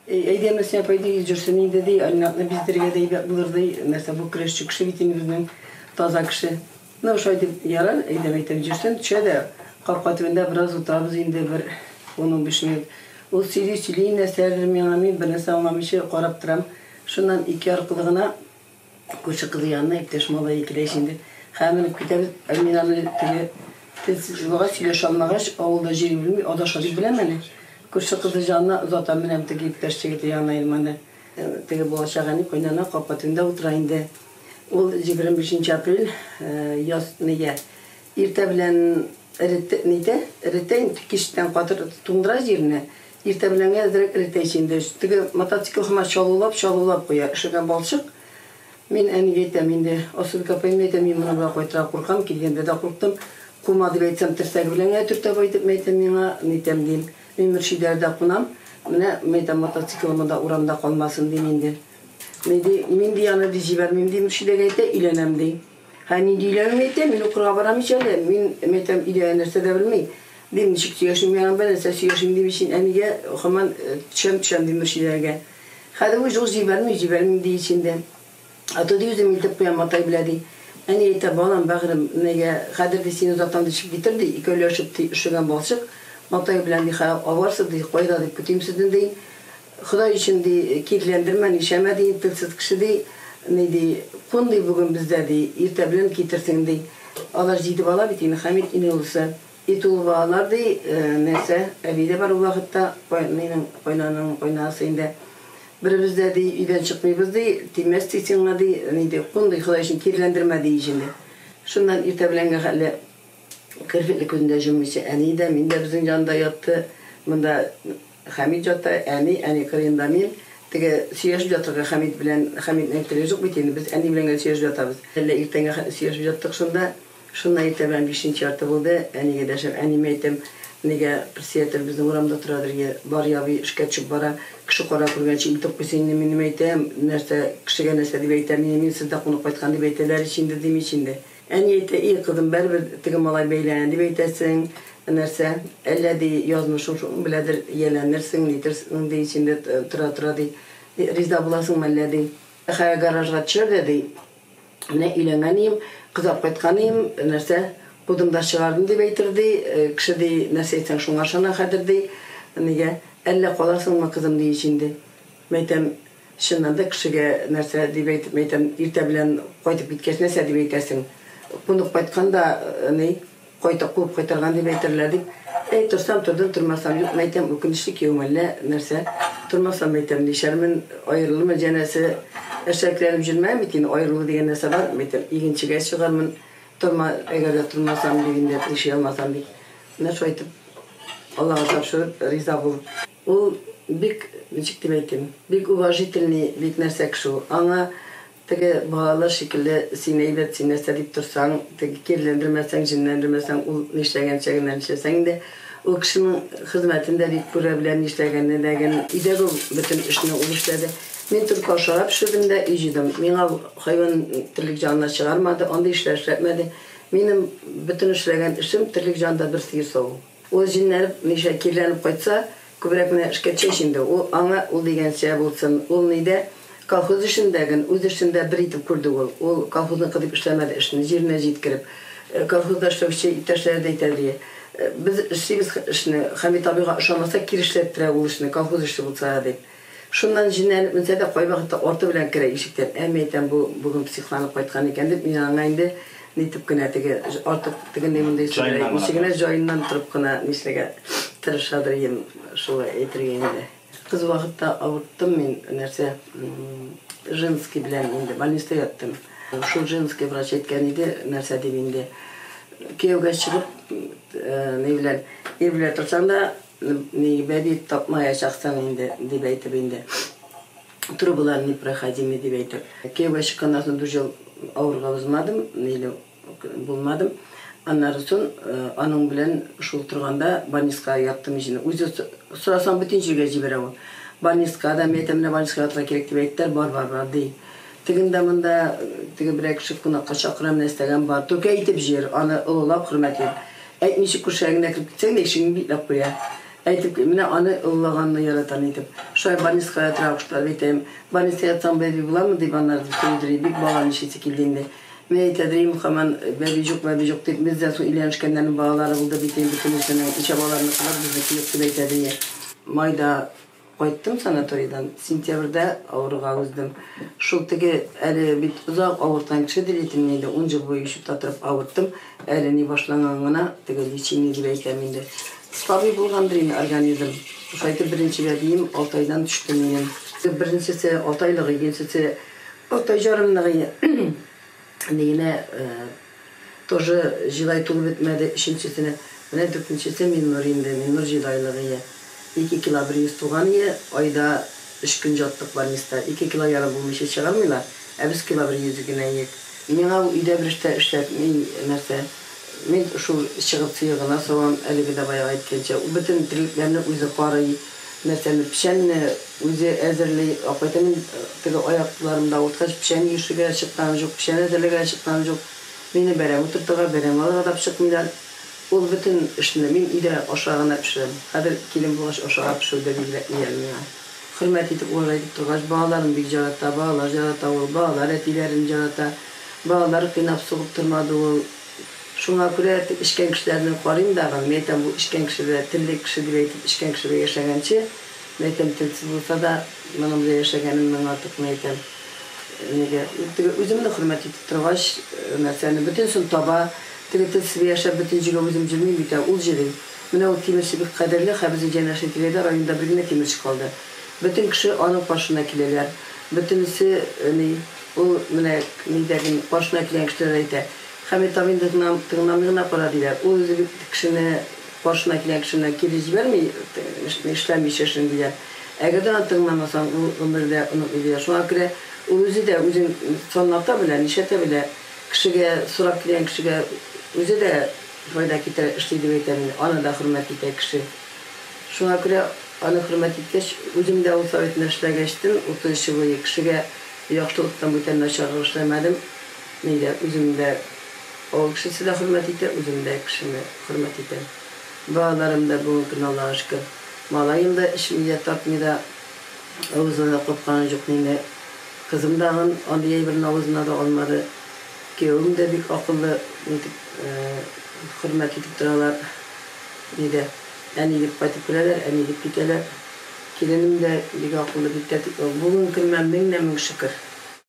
Әйдә, Мөслимә апай, ди, йөрсен инде, ди, Алинатны биздерергә дә әйбәт булыр, ди. Нәрсә, бу көрәшче кеше бит инде безнең, таза кеше. Ну, шулай дип, ярар, әйдә, әйтәм, йөрсен, төшә дә, капка төбендә бераз утырабыз инде, бер ун-унбиш минут. Ул сөйли-сөйли нәрсәләрдер миңа, мин бернәрсә аңламыйча карап торам. Шуннан ике аркылы гына Күрше кызы янына иптәш малае килә ич инде. Хәзер менеп китәбез. Ә мин аны теге телсез булгач, сөйләшә алмагач, авылда җөри белми, адаша дип беләм әле. Күрше кызы җанына озата менәм теге иптәш егете янына инде монда. Теге булачак әни кайнана капка төбендә утыра инде. Ул 25 нче апрель, яз нигә иртә белән эретте, нитә, эретә инде, кичтән катыр туңдыра җирне. Иртә беләнгә әзрәк эретә ич инде. Теге мотоцикл һаман чалулап-чалулап куя. Өшегән балчык. Мин әнигә әйтәм инде, Асылбикә апай, мин әйтәм, мин моны болай кайтырга куркам, килгәндә дә курктым. Кума дип әйтсәм, терсәге белән генә төртә бу әйтеп, мин әйтәм, миңа, нитәм, дим. Мин Мөршидәләрдә кунам. Менә, мин әйтәм, мотоциклым монда урамда калмасын, дим инде. Ни ди, мин ди аны ди җибәрмим ди, Мөршидәгә әйтә, өйләнәм ди. Һә, нинди өйләнү, мин әйтәм, мин укырга барам ич әле, мин, мин әйтәм, өйдә нәрсә дә белми. Дим, ничек сөйләшим мин аның белән, нәрсә сөйләшим дим ич инде, әнигә һаман төшәм, төшәм дим Мөршидәгә. Хәзер үзе ул җибәрми, җибәрмим ди ич инде. А то ди үзем илтеп куям, атай белә ди. Әни әйтә, балам, бәгърем, нигә, хәзер ди сине озатам ди, чыгып китер ди, икәүләшеп ди, өшегән балчык, матай белән ди, хә, аварсыз ди, кайда дип көтим сезне ди. Ходай өчен, ди, киреләндермә, нишләмә, ди, телсез кеше, ди, ни, ди, кун, ди, бүген бездә, ди, иртә белән китерсең, ди. Алар җиде бала бит инде, Хәмит иң олысы. И тулы балалар, ди, нәрсә, әби дә бар ул вакытта, кайнының, кайнаның кайнанасы инде. Беребез дә, ди, өйдән чыкмыйбыз, ди, тимәс, ди, сиңа, ди, ни, ди, кун, ди, Ходай өчен киреләндермә, ди ич инде. Шуннан иртә беләнгә хәтле керфекне күзен дә җоммыйча әни дә, мин дә безнең янда ятты. Монда Хәмит ята, әни, әни кырыенда мин. Теге сөйләшеп ятырга Хәмит белән, Хәмитнең теле юк бит инде, без әни белән генә сөйләшеп ятабыз. Әллә иртәнгә хәтле сөйләшеп яттык шунда. Шуннан иртә белән бишенче ярты булды, әнигә дәшәм, әниемә әйтәм, нигә председатель безнең урамда торадыр, йә, Барый абый эшкә төшеп бара, кеше-кара күргәнче илтеп куйсын инде минем, әйтәм, нәрсә, кешегә нәрсә дип әйтәм инде, мин сездә кунып кайткан дип әйтәләр ич инде, дим ич инде. Әни әйтә, И, кызым, бәребер теге малай бәйләнә дип әйтәсең, нәрсә, әллә, ди, язмышың шуның беләдер, ияләнерсең, нитерсең, ди, син дә тора-тора, ди, риза буласыңмы әллә, ди. Хәер, гаражга төшәр дә, ди, менә өйләнгән ием, кыз алып кайткан ием, нәрсә, кудым да чыгардым, дип әйтер, ди, кеше, ди, нәрсә әйтсәң, шуңа ышана хәзер, ди, нигә, әллә каласыңмы, кызым, ди ич инде. Мәйтәм, Чыннан да кешегә нәрсә дип әйтеп, мәйтәм, иртә белән кайтып киткәч нәрсә дип әйтәсең? Кунып кайткан да, ни, кайта, куып кайтарган дип әйтерләр дип. Әй, торсам тордым, тормасам юк, мәйтәм, үкенечле кияү мәллә, нәрсә? Тормасам, мәйтәм, нишләрмен, аерылырмын, җәнәсе, әшәкләнеп җөрмәм бит инде, аерылу дигән нәрсә бар, мәйтәм, игенчегә чыгармын, торма, әгәр дә тормасам дип инде, яши алмасам дип. Менә шулай итеп, Аллага тапшырып, риза булып. Ул бик, ничек дип әйтим, бик уважительный, бик нәрсә кеше ул. Аңа теге балалар шикелле син әйбәт, син нәрсә дип торсаң, теге киреләндермәсәң, җенләндермәсәң, ул нишләгәнчә генә нишләсәң инде, ул кешенең хезмәтен дә бик күрә белә, нишләгәнне дә гел. Өйдәге бөтен эшне ул эшләде. Мин только ашарга пешердем дә өй җыйдым. Миңа ул хайван терлек җанына чыгармады, андый эшләр эшләтмәде. Минем бөтен эшләгән эшем терлек җанында бер сыер саву. Ул җенләнеп, ничә киреләнеп кайтса, күбрәк менә эшкә төшәч инде, ул аңа ул дигәнчә булсын, ул ни дә, колхоз эшен дә ген, үз эшен дә бер итеп күрде ул. Ул колхозныкы дип эшләмәде эшне, җиренә җиткереп. Колхозда эшләүче иптәшләре дә әйтә, ди, без эшлибез эшне, Хәмит абыйга ошамаса, кире эшләттерә ул эшне, колхоз эше булса да, дип. Шуннан җенләнеп менсә дә, кайвакытта арты белән керә ишектән. Ә, мин әйтәм, бу бүген психланып кайткан икән дип, мин аңа инде нитеп кенә теге артык тегенди-мондый сүзләр әйтмичә генә, җаеннан торып кына нишләргә тырышадыр идем, шулай әйтергә инде. Кыз вакытта авырттым мин, нәрсә, женский белән инде, больниста яттым. Шул женский врач әйткән иде, нәрсә дип инде, кияүгә чыгып, ни белән, ир белән торсаң да, Ни, бәби тапмаячаксың инде, дип әйтеп инде. Трубалар непроходимый, дип әйтеп. Кияүгә чыкканнан соң дүрт ел авырга узмадым, ниле булмадым. Аннары соң аның белән шул торганда больницага яттым ич инде. Үзе сорасаң, бөтен җиргә җибәрә ул. Больницага да, мин әйтәм, менә больницага ятырга кирәк дип әйттеләр, бар, бар, бар, ди. Тегендә монда теге берәр кеше кунакка чакыра, менә эстәгән бар. Түкә итеп җыр, аны олылап, хөрмәтләп. Әйтмичә күршеләреңә кереп китсәң дә, ишегеңне бикләп куя. Әйтеп, менә аны олылаганны яратам итеп. Шулай больницага ятырга куштылар, әйтәм, больницага ятсаң бәби буламы дип аннары дип сорыйдыр, бик баланы эчәсе килде инде. Мин әйтәдер, им һаман бәби юк, бәби юк дип, бездән соң өйләнешкәннәрнең балалары булды бит инде бөтенесенең, ничә балаларыныкы бар, безнеке юк дип әйтәдер. Майда кайттым санаторийдан, сентябрьдә авыруга уздым. Шул теге әле бит озак авырткан кеше дип әйтим инде, 10 ел буе учетта торып авырттым. Әле ни башланган гына, теге лечение дип әйтәм инде. Слабый булгандыр инде организм. Шулай итеп беренче бәбием 6 айдан төште минем. Беренчесе 6 айлык, икенчесе 6 ай ярымлык. Нигенә тоже 7 ай тулып бетмәде, өченчесенә. Менә дүртенчесе Миннур инде, Миннур 7 айлык ие. 2 кило 100 туган ие, айда 3 көн яттык больниста. 2 кило ярым булмыйча чыгармыйлар, ә без кило 100 генә иек. Миңа ул өйдә бер эштә эшләтми нәрсә. Мин шул чыгып сыер гына савам, әлеге дә баягы әйткәнчә. Ул бөтен терлекләрне үзе карый, нәрсәне, печәнне үзе әзерли. Апайта мин теге аякларымда авырткач, печән йөршегә чыкканым юк, печән әзерләргә чыкканым юк. Мине бәрәм утыртырга, бәрәм алырга да чыкмыйлар. Ул бөтен эшне мин өйдә ашарга гына пешерәм. Хәзер килен булгач ашарга пешерү дә бигрәк ни әле миңа. Хөрмәт итеп, уважать итеп торгач, балаларын бик ярата, балалар ярата ул, балалар әтиләрен ярата. Балалар кыйнап сугып тормады ул. Шуңа күрә эчкән кешеләрне карыйм дагы, мин әйтәм, бу эчкән кеше белән, телле кеше дип әйтеп, эчкән кеше белән яшәгәнче, мин әйтәм, телсез булса да, моның белән яшәгәнем мең артык, мин әйтәм. Нигә? Теге үземне хөрмәт итеп торгач, нәрсәне бөтенесен таба, теге телсез яшәп, бөтен җиргә үзем йөрмим бит, ул йөри. Менә ул тимерче бик кадерле, хәзер безнең янәшә тирәдә районда бер генә тимерче калды. Бөтен кеше аның каршына киләләр. Бөтенесе ни, ул менә нидәген каршына килгән кешеләр әйтә. Хәмит абый инде тыңламый гына кара диләр. Ул үзе бит кешене каршына килгән кешене кире җибәрми, эшләмичә эшен диләр. Әгәр дә аны тыңламасаң, ул гомердә онытмый диләр. Шуңа күрә ул үзе дә үзен санлата белә, нишләтә белә. Кешегә сорап килгән кешегә үзе дә файда китерә, эшли дип әйтәм инде. Аны да хөрмәт итә кеше. Шуңа күрә аны хөрмәт иткәч, үзем дә ул советында эшләгәчтен 33 ел буе кешегә яхшылыктан бүтән начарлык эшләмәдем. Нигә үзем дә авыл кешесе дә хөрмәт итә, үзем дә кешене хөрмәт итәм. Балаларым да бүгенге көн Аллага шөкер. Малаем да эчми дә, тартмый да, авызына да капканы юк мине. Кызым дагын андый әйберне авызына да алмады. Киявем дә бик акыллы, нитеп хөрмәт итеп торалар. Нидә әни дип кайтып керәләр, әни дип китәләр. Киленем дә бик акыллы, бик тәртипле. Бүгенге көнемә мең дә мең шөкер.